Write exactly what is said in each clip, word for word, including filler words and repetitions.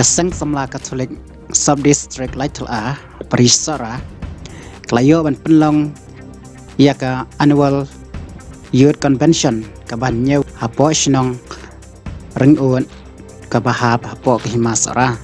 Seng Samla Katholik Sub District Laithalar, Parish Sohra, ka la ïoh ban pynlong ïa ka Annual Youth Convention kaba hynñiew hapoh shnong Ryngud kaba hap hapoh ka hima Sohra.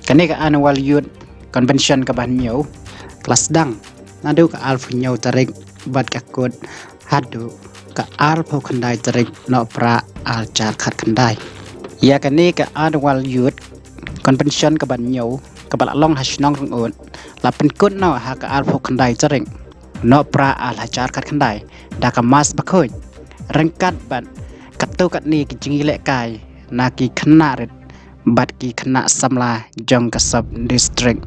Kane ka Annual Youth Convention kaba hynñiew ka la sdang naduh ka arphew hynñiew tarik bad ka kut haduh ka arphew khyndai tarik Nohprah arhajar khatkhyndai. Ïa kane ka Annual Youth Convention kaba hynñiew kaba la long ha shnong Ryngud la pynkut noh ha ka arphew khyndai tarik Nohprah arhajar khatkhyndai da ka Mass bakhuid ryngkat bad katto katne ki jingïalehkai na ki khynnah rit bad ki khynnah samla jong ka Sub District.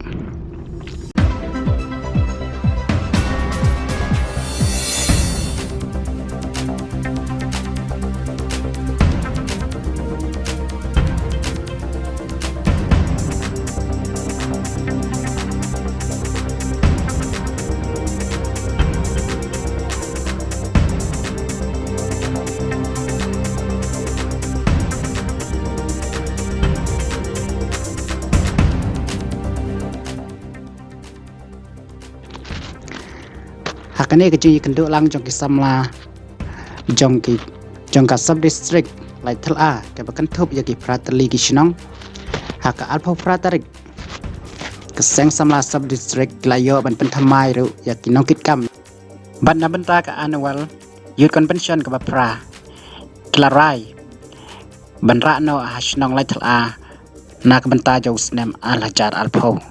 Ha kane ka jingïakynduh lang jong ki samla jong ki, jong ka Sub District Laithalar kaba kynthup ïa ki phra tylli ki shnong, ha ka arphew phra tarik ka Seng Samla Sub District ki la ïoh ban pynthymmai ruh ïa ki nongkitkam. Bad na bynta ka Annual Youth Convention kaba phra ki la rai ban rah noh ha shnong Laithalar na ka bynta jong u snem arhajar arphew.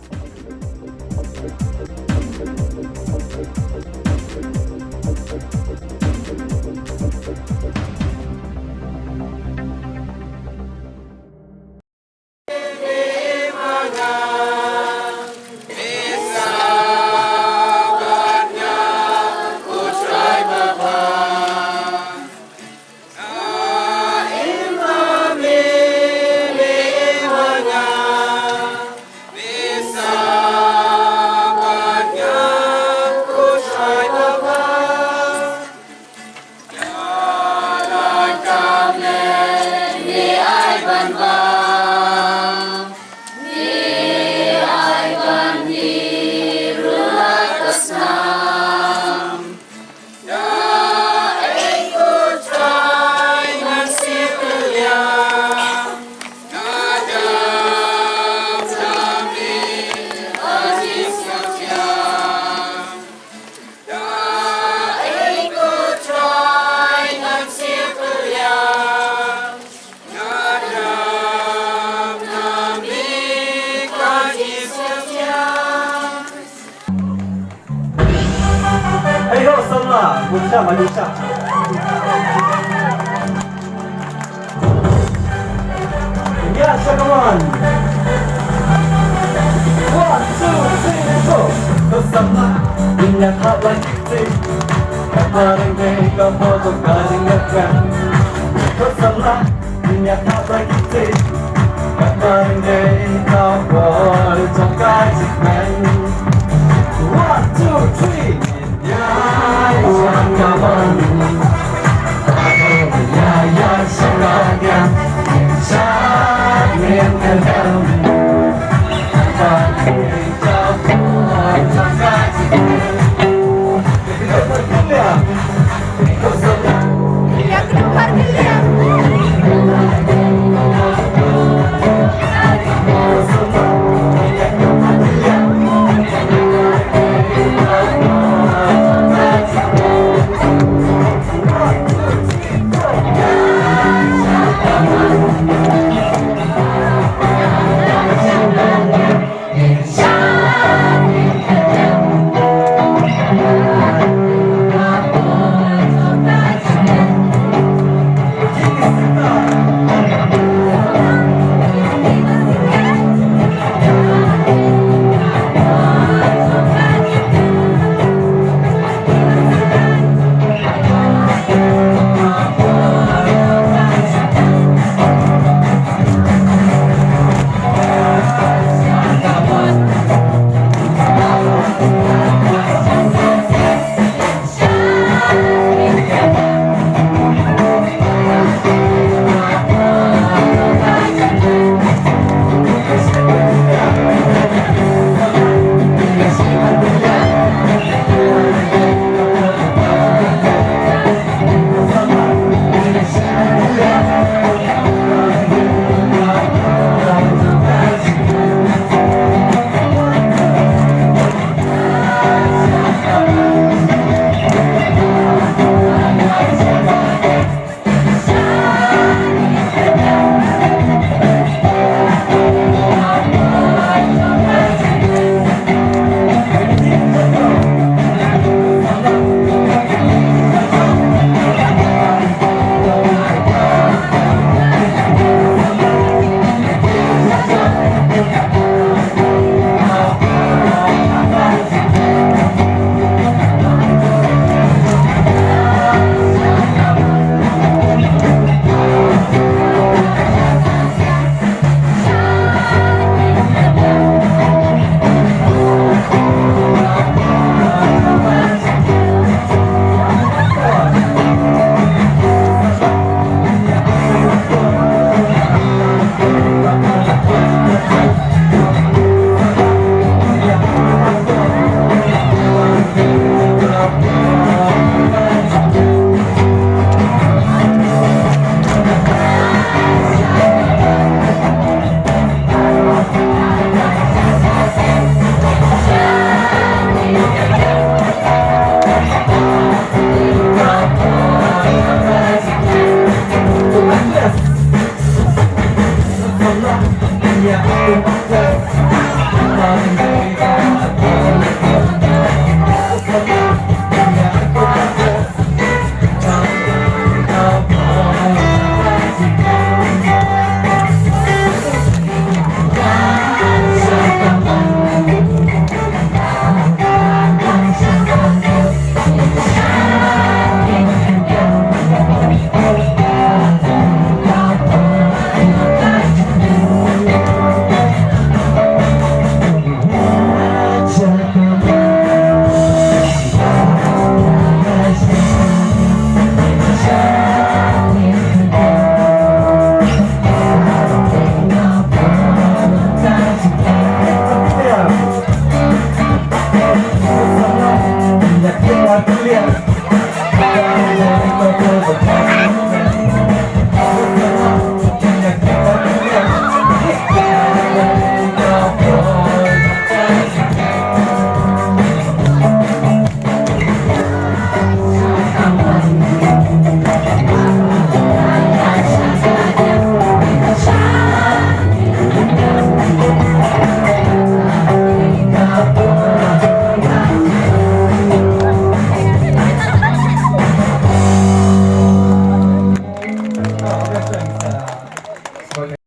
Hey ho, samla, bucha, manucha. Yeah, second one. One, two, three, four. Ko samla, ngin ïa thap lai kik tip. Ka pareng dei ka bor jong ka jingïakren. Ko samla, ngin ïa thap lai kik tip. Ka pareng dei ka bor jong ka jingïakren. One, two, three.